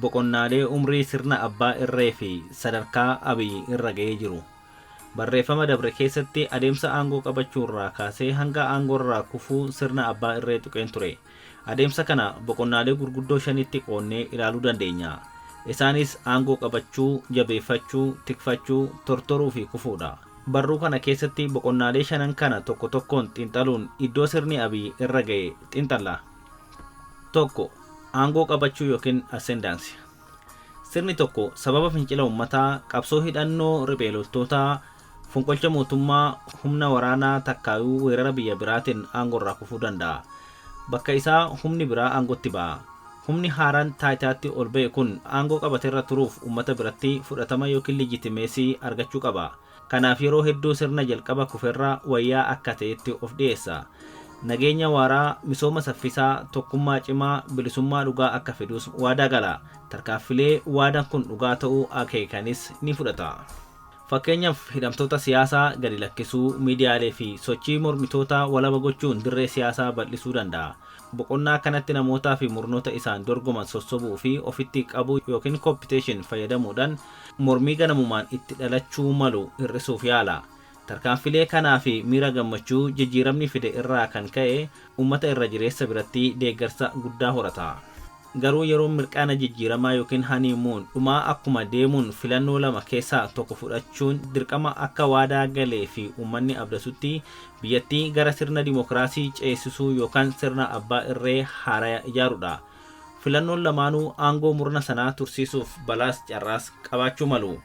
Boqonnaalee umrii sirna abbaa irree fi sadarkaa Abiy irra ga'ee jiru. Barreeffama dabre keessatti adeemsa aangoo qabachuurraa kaasee hanga aangoorraa kufuu sirna abbaa irree tuqeen ture. Adeemsa kana boqonnaalee gurguddoo shanitti qoonnee ilaaluu dandeenya. Isaanis aangoo qabachuu, jabeeffachuu, tikfachuu, tortoruu fi kufuudha. Barruu kana keessatti boqonnaalee shanan kana tokko tokkoon xiinxaluun iddoo sirni Abiy irra ga'e xiinxalla. 1, Aangoo qabachuu yookiin ascendance. Sirni tokko sababa fincila ummataa, qabsoo hidhannoo riphee loltootaa, fonqolcha mootummaa, humna waraanaa takkaayuu weerara biyya biraatiin aangoorraa kufuu danda'a. Bakka isaa humni biraa aangotti ba'a. Humni haaraan taayitaatti ol ba'e kun aangoo qabaterra turuuf ummata biratti fudhatama yookiin legitimacy argachuu qaba. Kanaaf yeroo hedduu sirna jalqaba kuferra wayyaa akka ta'etti of dhiyeessa. Nageenya waaraa, misooma saffisaa, tokkummaa cimaa, bilisummaa dhugaa akka fidus waadaa gala. Tarkaanfilee waadaan kun dhugaa ta'uu akeekanis ni fudhata. Fakkeenyaaf hidhamtoota siyaasaa gadi lakkisuu, miidiyaalee fi sochii mormitootaa walaba gochuun dirree siyaasaa bal'isuu danda'a. Boqonnaa kanatti namootaa fi murnoota isaan dorgoman sossobuu fi ofitti qabuu yookiin cooptation fayyadamuudhaan mormii ganamumaan itti dhalachuu malu hir'isuuf yaala. Tarkaanfilee kanaa fi miira gammachuu jijjiiramni fide irraa kan ka'e ummata irra jireessa biratti deeggarsa guddaa horata. Garuu yeroon mirqaana jijjiiramaa yookiin honeymoon dhumaa akkuma deemuun filannoo lama keessaa tokko fudhachuun dirqama akka waadaa galee fi uummanni abdatutti biyyattii gara sirna dimokiraasii ceesisuu yookaan sirna abbaa irree haaraya ijaaruudha. Filannoon lamaanuu aangoo murna sanaa tursiisuuf balaas carraas qabaachuu malu.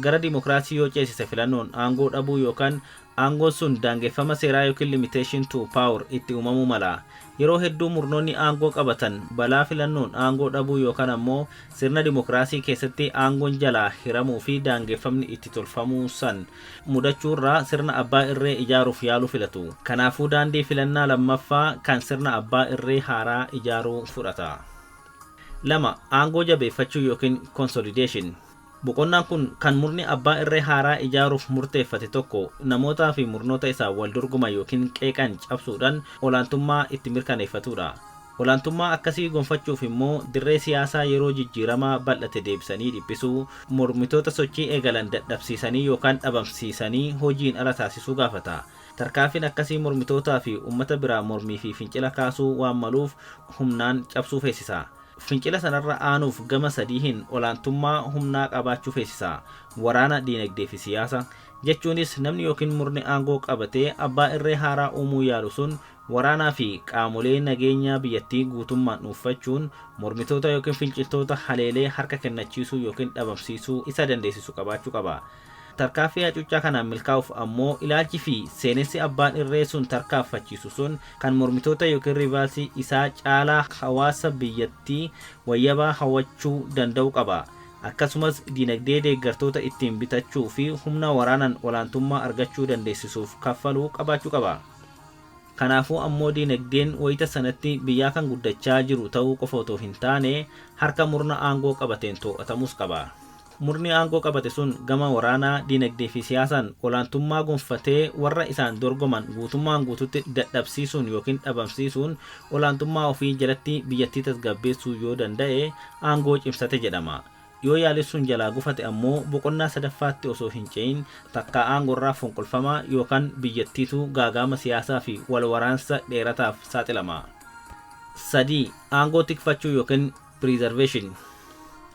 Gara dimokiraasii yoo ceesise filannoon aangoo dhabuu yookaan aangoon sun daangeffama seeraa yookiin limitation to power itti uumamuu mala. Yeroo hedduu murnoonni aangoo qabatan balaa filannoon aangoo dhabuu yookaan ammoo sirna dimokiraasii keessatti aangoon jalaa hiramuu fi daangeffamni itti tolfamuu san mudachuurraa sirna abbaa irree ijaaruuf yaaluu filatu. Kanaafuu daandii filannaa lammaffaa kan sirna abbaa irree haaraa ijaaruu fudhata. 2, Aangoo jabeeffachuu yookiin consolidation. Boqonnaan kun kan murni abbaa irree haaraa ijaaruuf murteeffate tokko namootaa fi murnoota isaa wal dorgoman yookiin qeeqan cabsuudhaan olaantummaa itti mirkaneeffatudha. Olaantummaa akkasii gonfachuuf immoo dirree siyaasaa yeroo jijjiiramaa bal'ate deebisanii dhiphisuu, mormitoota sochii eegalan dadhabsiisanii yookaan dhabamsiisanii hojiin ala taasisuu gaafata. Tarkaanfiin akkasii mormitootaa fi uummata biraa mormii fi fincila kaasuu waan maluuf humnaan cabsuu feesisa. Fincila sanarra aanuuf gama sadiihin olaantummaa humnaa qabaachuu feesisa. Waraana, diinagdee fi siyaasa. Jechuunis namni yookiin murni aangoo qabatee abbaa irree haaraa uumuu yaalu sun waraanaa fi qaamolee nageenyaa biyyattii guutummaan dhuunfachuun mormitoota yookiin finciltoota haleelee harka kennachiisuu yookiin dhabamsiisuu isa dandeessisu qabaachuu qaba. Tarkaanfii hacuuccaa kanaan milkaa'uuf ammoo ilaalchi fi seenessi abbaan irree sun tarkaanfachiisu sun kan mormitoota yookiin rivalsii isaa caalaa hawaasa biyyattii wayyabaa hawwachuu danda'u qaba. Akkasumas diinagdee deeggartoota ittiin bitachuu fi humna waraanaan olaantummaa argachuu dandeessisuuf kaffaluu qabaachuu qaba. Kanaafuu ammoo diinagdeen wayita sanatti biyyaa kan guddachaa jiru ta'uu qofa otoo hin taane harka murna aangoo qabateen to'atamus qaba. Murni aangoo qabate sun gama waraanaa, diinagdee fi siyaasaan olaantummaa gonfatee warra isaan dorgoman guutummaan guututti dadhabsiisuun yookiin dhabamsiisuun olaantummaa ofii jalatti biyyattii tasgabbeessuu yoo danda'e aangoo cimsate jedhama. Yoo yaalii sun jalaa gufate ammoo boqonnaa sadaffaatti osoo hin ce'in takkaa aangoorraa fonqolfama yookaan biyyattiitu gaagaama siyaasaa fi wal waraansa dheerataaf saaxilama. 3, Aangoo tikfachuu yookiin preservation.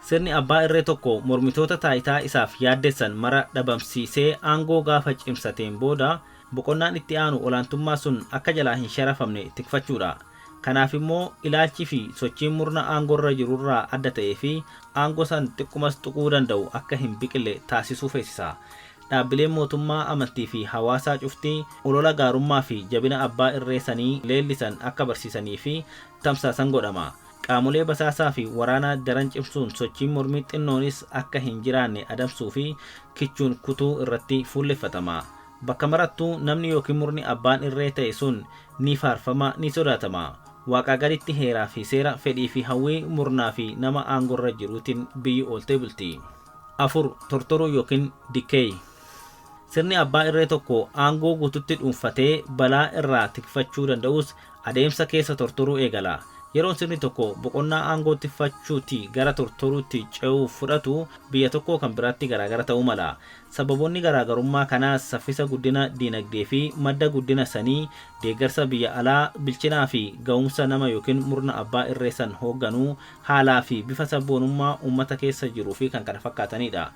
Sirni abbaa irree tokko mormitoota taayitaa isaaf yaaddessan mara dhabamsiisee aangoo gaafa cimsateen booda boqonnaan itti aanu olaantummaa sun akka jalaa hin sharafamne tikfachuudha. Kanaaf immoo ilaalchi fi sochiin murna aangoorra jirurraa adda ta'ee fi aangoo san xiqqumas tuquu danda'u akka hin biqille taasisuu feesisa. Dhaabbileen mootummaa, amantii fi hawaasaa cuftii olola gaarummaa fi jabina abbaa irree sanii leellisan akka barsiisanii fi tamsaasan godhama. Qaamolee basaasaa fi waraanaa daran cimsuun sochiin mormii xinnoonis akka hin jiraanne adamsuu fi kichuun kutuu irratti fuulleffatama. Bakka marattuu namni yookiin murni abbaan irree ta'e sun ni faarfama, ni sodaatama. Waaqaa gaditti heeraa fi seera fedhii fi hawwii murnaa fi nama aangorra jiruutiin biyyi ooltee bulti. 4, Tortoruu yookiin decay. Sirni abbaa irree tokko aangoo guututti dhuunfatee balaa irraa tikfachuu danda'us adeemsa keessa tortoruu eegala. Yeroon sirni tokko boqonnaa aangoo tikfachuutti gara tortoruutti ce'uuf fudhatu biyya tokkoo kan biraatti garaagara ta'uu mala. Sababoonni garaagarummaa kanaas saffisa guddina diinagdee fi madda guddina sanii, deeggarsa biyya alaa, bilchinaa fi ga'umsa nama yookiin murna abbaa irree san hoogganuu, haalaa fi bifa sabboonummaa uummata keessa jiruu fi kan kana fakkaatanidha.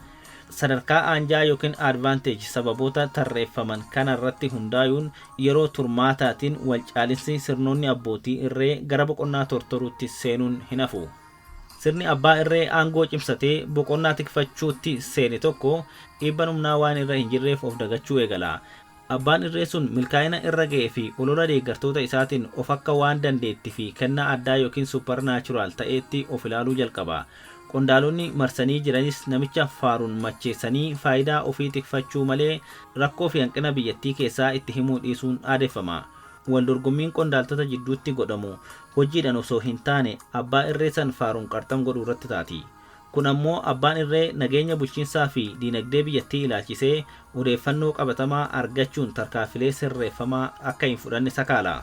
Sadarkaa aanjaa yookiin advantage sababoota tarreeffaman kana irratti hundaa'uun yeroo turmaataatiin wal caalinsi sirnoonni abbootii irree gara boqonnaa tortoruutti seenuun hin hafu. Sirni abbaa irree aangoo cimsatee boqonnaa tikfachuutti seene tokko dhiibban humnaa waan irra hin jirreef of dagachuu eegala. Abbaan irree sun milkaa'ina irra ga'ee fi olola deeggartoota isaatiin of akka waan dandeettii fi kennaa addaa yookiin supernatural ta'eetti of ilaaluu jalqaba. Qondaalonni marsanii jiranis namicha faaruun macheessanii faayidaa ofii tikfachuu malee rakkoo fi hanqina biyyattii keessaa itti himuu dhiisuun aadeffama. Wal dorgommiin qondaaltota jidduutti godhamu hojiidhaan osoo hin taane abbaa irree san faaruun qarxam godhuu irratti taati. Kun ammoo abbaan irree nageenya bulchiinsaa fi diinagdee biyyattii ilaalchisee odeeffannoo qabatamaa argachuun tarkaanfilee sirreeffamaa akka hin fudhanne sakaala.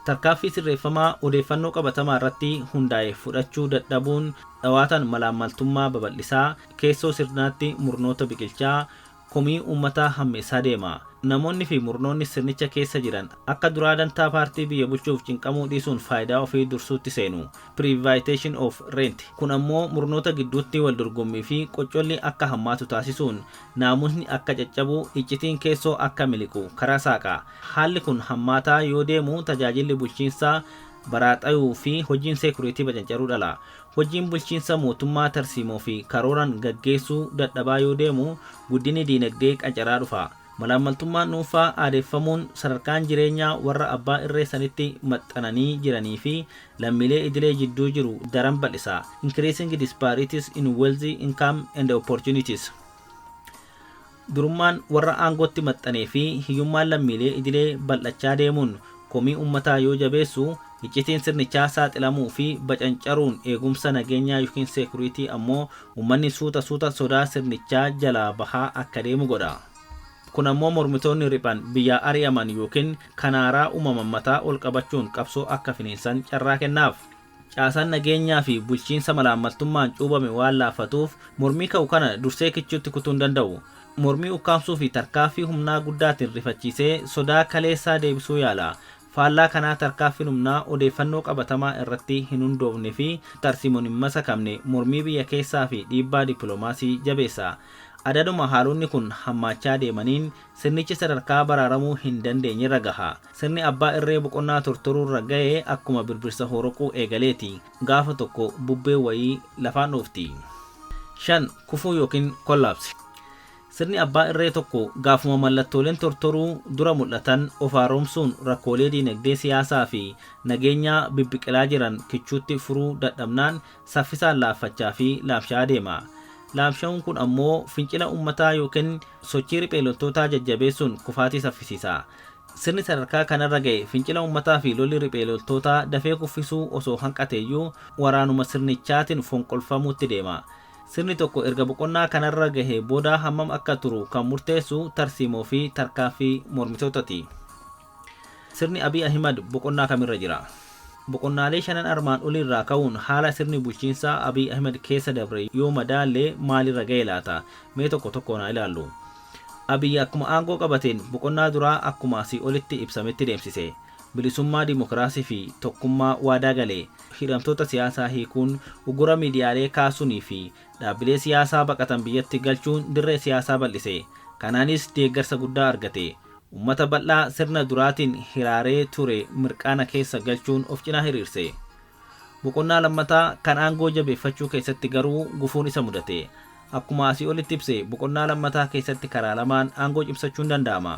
Tarkaaffii sirreeffamaa odeeffannoo qabatamaa irratti hundaa'e fudhachuu dadhabuun dhawaataan malaammaltummaa babal'isaa, keessoo sirnaatti murnoota biqilchaa, komii uummataa hammeessaa deema. Namoonni fi murnoonni sirnicha keessa jiran akka duraa dantaa paartii biyya bulchuuf cinqamuu dhiisuun faayidaa ofii dursuutti seenu. Privatization of rent. Kun ammoo murnoota gidduutti wal dorgommii fi qoccolli akka hammaatu taasisuun naamusni akka caccabu, iccitiin keessoo akka miliqu karaa saaqa. Haalli kun hammaataa yoo deemu tajaajilli bulchiinsaa baraaxayuu fi hojiin security bacancaruu dhala. Hojiin bulchiinsa mootummaa tarsiimoo fi karooran gaggeessuu dadhabaa yoo deemu guddinni diinagdee qancaraa dhufa. Malaammaltummaan dhuunfaa aadeeffamuun sadarkaan jireenyaa warra abbaa irree sanitti maxxananii jiranii fi lammiilee idilee jidduu jiru daran bal'isa. Increasing disparities in wealth, income and opportunities. Durummaan warra aangootti maxxanee fi hiyyummaan lammiilee idilee bal'achaa deemuun komii uummataa yoo jabeessu, iccitiin sirnichaa saaxilamuu fi bacancaruun eegumsa nageenyaa yookiin security ammoo uummanni suuta suuta sodaa sirnichaa jalaa bahaa akka deemu godha. Kun ammoo mormitoonni riphan biyyaa ari'aman yookiin kanaaraa uumaman mataa ol qabachuun qabsoo akka finiinsan carraa kennaaf. Caasaan nageenyaa fi bulchiinsa malaammaltummaan cuubame waan laaffatuuf mormii ka'u kana dursee kichuutti kutuu hin danda'u. Mormii ukkaamsuu fi tarkaaffii humnaa guddaatiin rifachiisee sodaa kaleessaa deebisuu yaala. Faallaa kanaa tarkaaffiin humnaa odeeffannoo qabatamaa irratti hin hundoofne fi tarsiimoon hin masakamne mormii biyya keessaa fi dhiibbaa dippiloomaasii jabeessa. Adaduma haalonni kun hammaachaa deemaniin sirnichi sadarkaa baraaramuu hin dandeenye irra gaha. Sirni abbaa irree boqonnaa tortoruurra ga'e akkuma birbirsa horoquu eegaleeti. Gaafa tokko bubbee wayii lafaan dhoofti. 5. Kufuu yookiin collapse. Sirni abbaa irree tokko gaafuma mallattooleen tortoruu dura mul'atan of haaromsuun rakkoolee diinagdee, siyaasaa fi nageenyaa bibbiqilaa jiran kichuutti furuu dadhabnaan saffisaan laaffachaa fi laamshaa deema. Laamsha'uun kun ammoo fincila uummataa yookiin sochii riphee loltootaa jajjabeessuun kufaatii saffisiisa. Sirni sadarkaa kanarra ga'e fincila uummataa fi lolli riphee loltootaa dafee kuffisuu osoo hanqateeyyuu waraanuma sirnichaatiin fonqolfamuutti deema. Sirni tokko erga boqonnaa kanarra gahe booda hammam akka turu kan murteessu tarsiimoo fi tarkaaffii mormitootaati. Sirni Abiy Ahimad boqonnaa kamirra jira? Boqonnaalee shanan armaan oliirraa ka'uun haala sirni bulchiinsaa Abiy Ahimad keessa dabre yoo madaallee maalirra ga'e laata? Mee tokko tokkoon haa ilaallu. Abiy akkuma aangoo qabateen boqonnaa duraa akkuma asii olitti ibsametti deemsise. Bilisummaa, dimokiraasii fi tokkummaa waadaa galee, hidhamtoota siyaasaa hiikuun, ugura miidiyaalee kaasuunii fi dhaabbilee siyaasaa baqatan biyyatti galchuun dirree siyaasaa bal'ise. Kanaanis deeggarsa guddaa argate. Uummata bal'aa sirna duraatiin hiraaree ture mirqaana keessa galchuun of cinaa hiriirse. Boqonnaa lammataa kan aangoo jabeeffachuu keessatti garuu gufuun isa mudate. Akkuma asii olitti ibse, boqonnaa lammataa keessatti karaa lamaan aangoo cimsachuun danda'ama.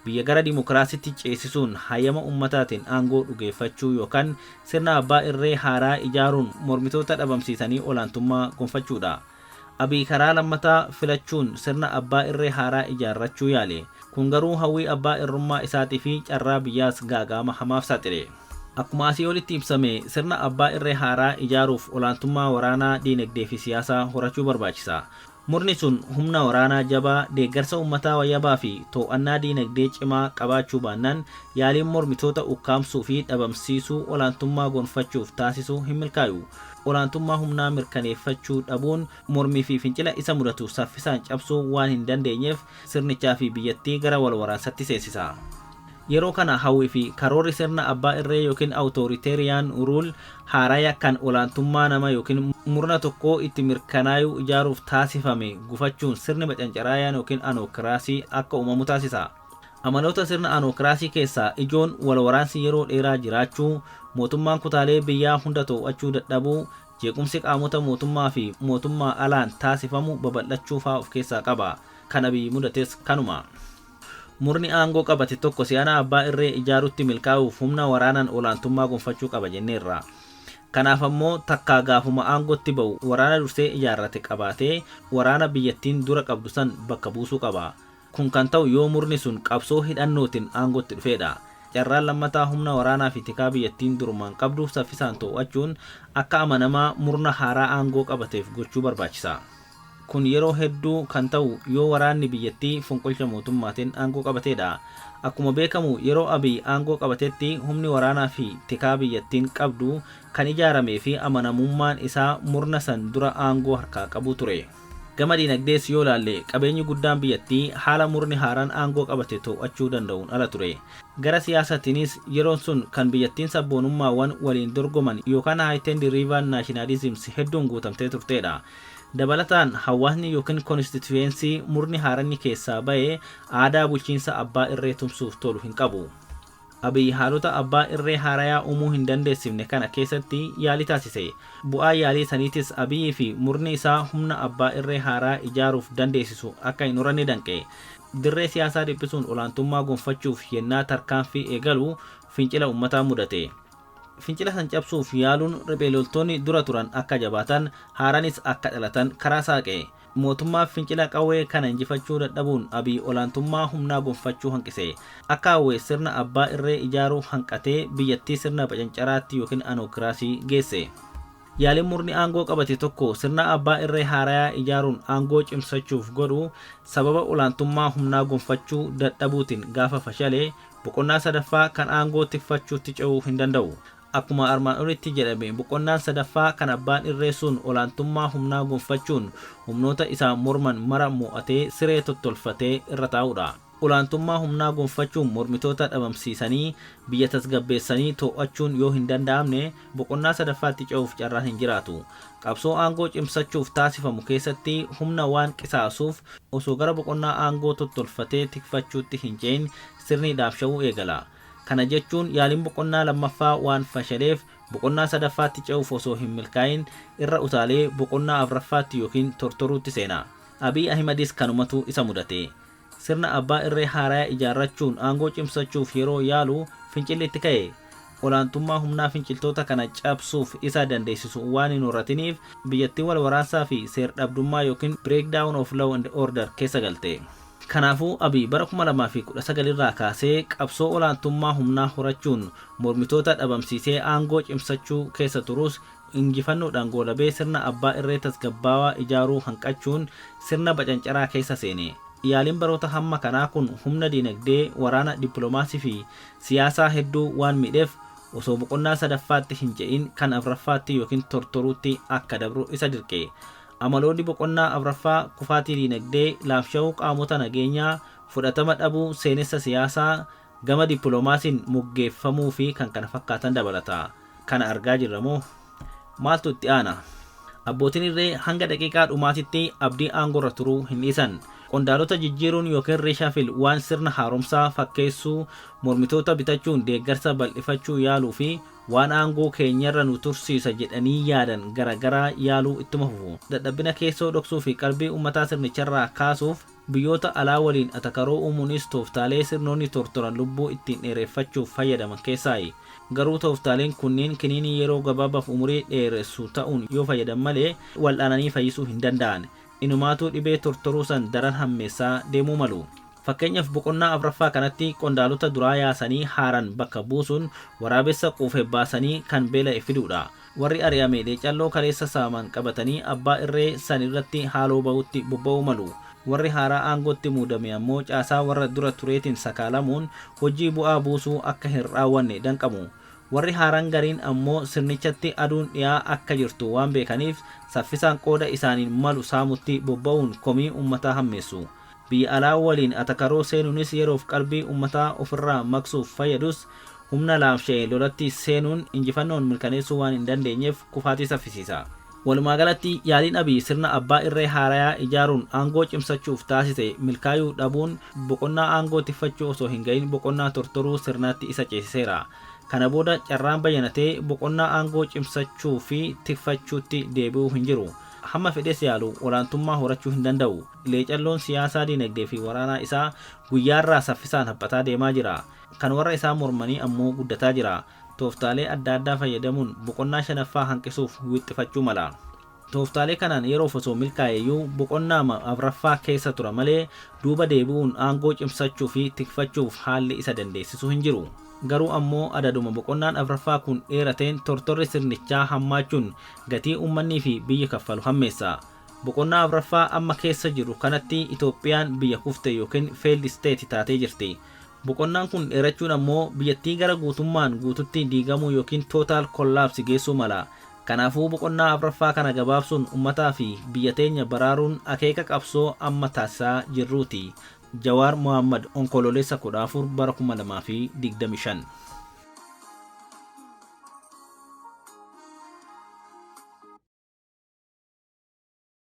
Biyya gara dimokiraasiitti ceesisuun hayyama uummataatiin aangoo dhugeeffachuu yookaan sirna abbaa irree haaraa ijaaruun mormitoota dhabamsiisanii olaantummaa gonfachuudha. Abiy karaa lammataa filachuun sirna abbaa irree haaraa ijaarrachuu yaale. Kun garuu hawwii abbaa irrummaa isaatii fi carraa biyyaas gaaga'ama hamaaf saaxile. Akkuma asii olitti ibsame, sirna abbaa irree haaraa ijaaruuf olaantummaa waraanaa, diinagdee fi siyaasaa horachuu barbaachisa. Murni sun humna waraanaa jabaa, deeggarsa uummataa wayyabaa fi to'annaa diinagdee cimaa qabaachuu baannaan yaaliin mormitoota ukkaamsuu fi dhabamsiisuu olaantummaa gonfachuuf taasisuu hin milkaayu. Olaantummaa humnaa mirkaneeffachuu dhabuun mormii fi fincila isa mudatu saffisaan cabsuu waan hin dandeenyeef sirnichaa fi biyyattii gara wal waraansatti seensisa. Yeroo kana hawwii fi karoorri sirna abbaa irree yookiin authoritarian rule haaraya kan olaantummaa nama yookiin murna tokkoo itti mirkanaayuu ijaaruuf taasifame gufachuun sirni bacancaraayaan yookiin anokiraasii akka uumamu taasisa. Amaloota sirna anokiraasii keessaa ijoon wal waraansi yeroo dheeraa jiraachuu, mootummaan kutaalee biyyaa hunda to'achuu dadhabuu, jeequmsi qaamota mootummaa fi mootummaa alaan taasifamu babal'achuu fa'aa of keessaa qaba. Kan Abiy mudates kanuma. Murni aangoo qabate tokko si'ana abbaa irree ijaarutti milkaa'uuf humna waraanaan olaantummaa gonfachuu qaba jenneerra. Kanaaf ammoo takkaa gaafuma aangootti ba'u waraana dursee ijaarrate qabaatee waraana biyyattiin dura qabdu san bakka buusuu qaba. Kun kan ta'u yoo murni sun qabsoo hidhannootiin aangootti dhufeedha. Carraan lammataa humna waraanaa fi tikaa biyyattiin durumaan qabdu saffisaan to'achuun akka amanamaa murna haaraa aangoo qabateef gochuu barbaachisa. Kun yeroo hedduu kan ta'u yoo waraanni biyyattii fonqolcha mootummaatiin aangoo qabateedha. Akkuma beekamu yeroo Abiy aangoo qabatetti humni waraanaa fi tikaa biyyattiin qabdu kan ijaaramee fi amanamummaan isaa murna san dura aangoo harkaa qabu ture. Gama diinagdees yoo ilaalle qabeenyi guddaan biyyattii haala murni haaraan aangoo qabate to'achuu danda'uun ala ture. Gara siyaasatiinis yeroon sun kan biyyattiin sabboonummaawwan waliin dorgoman yookaan heightened rival nationalisms hedduun guutamtee turteedha. Dabalataan hawaasni yookiin constituency murni haaranni keessaa ba'e aadaa bulchiinsa abbaa irree tumsuuf tolu hin qabu. Abiy haalota abbaa irree haarayaa uumuu hin dandeessifne kana keessatti yaalii taasise. Bu'aa yaalii saniitis Abiyyi fi murni isaa humna abbaa irree haaraa ijaaruuf dandeessisu akka hin horanne danqe. Dirree siyaasaa dhiphisuun olaantummaa gonfachuuf yennaa tarkaanfii eegalu fincila uummataa mudate. Fincila san cabsuuf yaaluun riphee loltoonni dura turan akka jabaatan, haaraanis akka dhalatan karaa saaqe. Mootummaa fincila qawwee kana injifachuu dadhabuun Abiy olaantummaa humnaa gonfachuu hanqise. Akka hawwe sirna abbaa irree ijaaruu hanqatee biyyattii sirna bacancaraatti yookiin anokiraasii geesse. Yaaliin murni aangoo qabate tokko sirna abbaa irree haarayaa ijaaruun aangoo cimsachuuf godhu sababa olaantummaa humnaa gonfachuu dadhabuutiin gaafa fashale boqonnaa sadaffaa kan aangoo tikfachuutti ce'uu hin danda'u. Akkuma armaan olitti jedhame boqonnaan sadaffaa kan abbaan irree sun olaantummaa humnaa gonfachuun humnoota isaa morman mara mo'atee siree tottolfatee irra taa'udha. Olaantummaa humnaa gonfachuun mormitoota dhabamsiisanii biyya tasgabbeessanii to'achuun yoo hin danda'amne boqonnaa sadaffaatti ce'uuf carraan hin jiraatu. Qabsoo aangoo cimsachuuf taasifamu keessatti humna waan qisaasuuf osoo gara boqonnaa aangoo tottolfatee tikfachuutti hin ce'in sirni dhaabsha'uu eegala. Kana jechuun yaaliin boqonnaa lammaffaa waan fashaleef boqonnaa sadaffaatti ce'uuf osoo hin milkaa'in irra utaalee boqonnaa afuraffaatti yookiin tortoruutti seena. Abiy Ahimadis kanumatu isa mudate. Sirna abbaa irree haaraa ijaarrachuun aangoo cimsachuuf yeroo yaalu fincilli itti ka'e. Olaantummaa humnaa finciltoota kana cabsuuf isa dandeessisu waan hin horatiniif biyyattiin wal waraansaa fi seer-dhabdummaa yookiin breakdown of law and order keessa galte. Kanaafuu Abiy bara 2019 irraa kaasee qabsoo olaantummaa humnaa horachuun mormitoota dhabamsiisee aangoo cimsachuu keessa turus injifannoodhaan goolabee sirna abbaa irree tasgabbaawaa ijaaruu hanqachuun sirna bacancaraa keessa seene. Yaaliin baroota hamma kanaa kun humna diinagdee, waraana, dippiloomaasii fi siyaasaa hedduu waan miidheef osoo boqonnaa sadaffaatti hin ce'in kan afuraffaatti yookiin tortoruutti akka dabru isa dirqe. Amaloonni boqonnaa afuraffaa kufaatii diinagdee, laamsha'uu qaamota nageenyaa, fudhatama dhabuu seenessa siyaasaa, gama dippiloomaasiin moggeeffamuu fi kan kana fakkaatan dabalata. Kana argaa jirra moo? Maaltu itti aana? Abbootiin irree hanga daqiiqaa dhumaatitti abdii aangoorra turuu hin dhiisan. Qondaalota jijjiiruun yookiin reshuffle waan sirna haaromsaa fakkeessuu, mormitoota bitachuun deeggarsa bal'ifachuu yaaluu fi waan aangoo keenyarra nu tursiisa jedhanii yaadan garagaraa yaaluu ittuma fufu. Dadhabina keessoo dhoksuu fi qalbii uummataa sirnicharraa kaasuuf biyyoota alaa waliin atakaroo uumuunis tooftaalee sirnoonni tortoran lubbuu ittiin dheereffachuuf fayyadaman keessaayi. Garuu tooftaaleen kunniin kiniinii yeroo gabaabaaf umurii dheeressu ta'uun yoo fayyadan malee wal'aananii fayyisuu hin danda'an. Inumaatuu dhibee tortoruu san daran hammeessaa deemuu malu. Fakkeenyaaf, boqonnaa afraffaa kanatti qondaalota duraa yaasanii haaran bakka buusuun waraabessa quufe baasanii kan beela'e fiduudha. Warri ari'ame leecalloo kaleessa saaman qabatanii abbaa irree san irratti haaloo bahutti bobba'uu malu. Warri haaraa aangootti muudame ammoo caasaa warra dura tureetiin sakaalamuun hojii bu'aa buusuu akka hin raawwanne danqamu. Warri haaraan gariin ammoo sirnichatti aduun dhiyaa akka jirtu waan beekaniif saffisaan qooda isaaniin malu saamutti bobba'uun komii uummataa hammeessu. Biyya alaa waliin atakaroo seenuunis yeroof qalbii uummataa ofirraa maqsuuf fayyadus, humna laamsha'e lolatti seenuun injifannoon mirkaneessuu waan hin dandeenyeef kufaatii saffisiisa. Walumaa galatti, yaaliin Abiy sirna abbaa irree haarayaa ijaaruun aangoo cimsachuuf taasise milkaayuu dhabuun boqonnaa aangoo tiffachuu osoo hin gahin boqonnaa tortoruu sirnaatti isa ceesiseera. Kana booda carraan bayyanatee boqonnaa aangoo cimsachuu fi tikfachuutti deebi'uu hin jiru. Hamma fedhes yaalu olaantummaa horachuu hin danda'u. Leecalloon siyaasaa, dinagdee fi waraanaa isaa guyyaarraa saffisaan haphataa deemaa jira. Kan warra isaa mormanii ammoo guddataa jira. Tooftaalee adda addaa fayyadamuun boqonnaa shanaffaa hanqisuuf wixxifachuu mala. Tooftaalee kanaan yeroof osoo milkaa'eeyyuu boqonnaama afraffaa keessa tura malee duuba deebi'uun aangoo cimsachuu fi tikfachuuf haalli isa dandeessisu hin jiru. Garuu ammoo adaduma boqonnaan afraffaa kun dheerateen tortorri sirnichaa hammaachuun gatii ummannii fi biyyi kaffalu hammeessa. Boqonnaa afraffaa amma keessa jiru kanatti Itoophiyaan biyya kufte yookiin failed state taatee jirti. Boqonnaan kun dheerachuun ammoo biyyattii gara guutummaan guututti diigamuu yookiin total collapse geessuu mala. Kanaafuu boqonnaa afraffaa kana gabaabsuun ummataa fi biyya teenya baraaruun akeeka qabsoo amma taasisaa jirruuti. Jawaar Mohammad, Onkoloolessa 14 bara 2025.